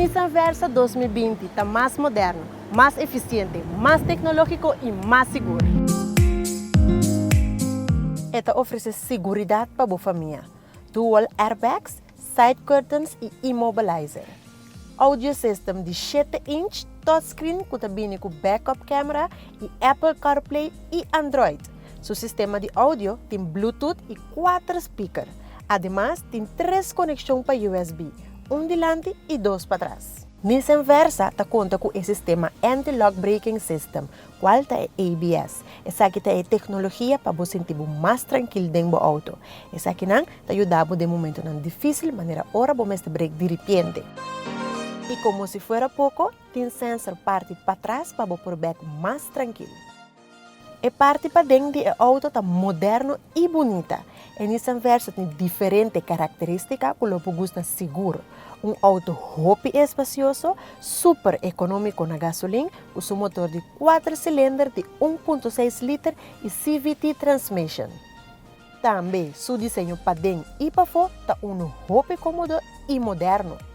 Nissan Versa 2020 ta mas moderno, mas efisiente, mas teknológiko i mas sigur. E ta ofresé siguridat pa bo famia, dual airbags, side curtains i immobilizer. Audio system di 7 inch touchscreen ku ta bini ku backup camera i Apple CarPlay i Android. Su sistema di audio tin Bluetooth i 4 speaker. Ademas tin 3 konekshon pa USB, un dilanti i dos patras. Nissan Versa ta konta ku e sistema Anti-Lock Braking System, kual ta e ABS. Esaki ta e teknologia pa bo sinti bo mas trankil den bo outo. Esakinan ta yuda bo den momentonan difísil manera ora bo mester brek diripiente. I komo si fuera poko, tin sensor parti patras pa bo por bek mas trankil. E parti paden di e outo ta moderno i bunita. E Nissan Versa tin diferente karakterístika ku lo bo gusta sigur. Un outo hopi espasioso, super ekonómiko na gasolin, ku su motor di 4 silinder di 1.6 liter i CVT transmission. Tambe su diseño paden i pafó ta unu hopi kómodo i moderno.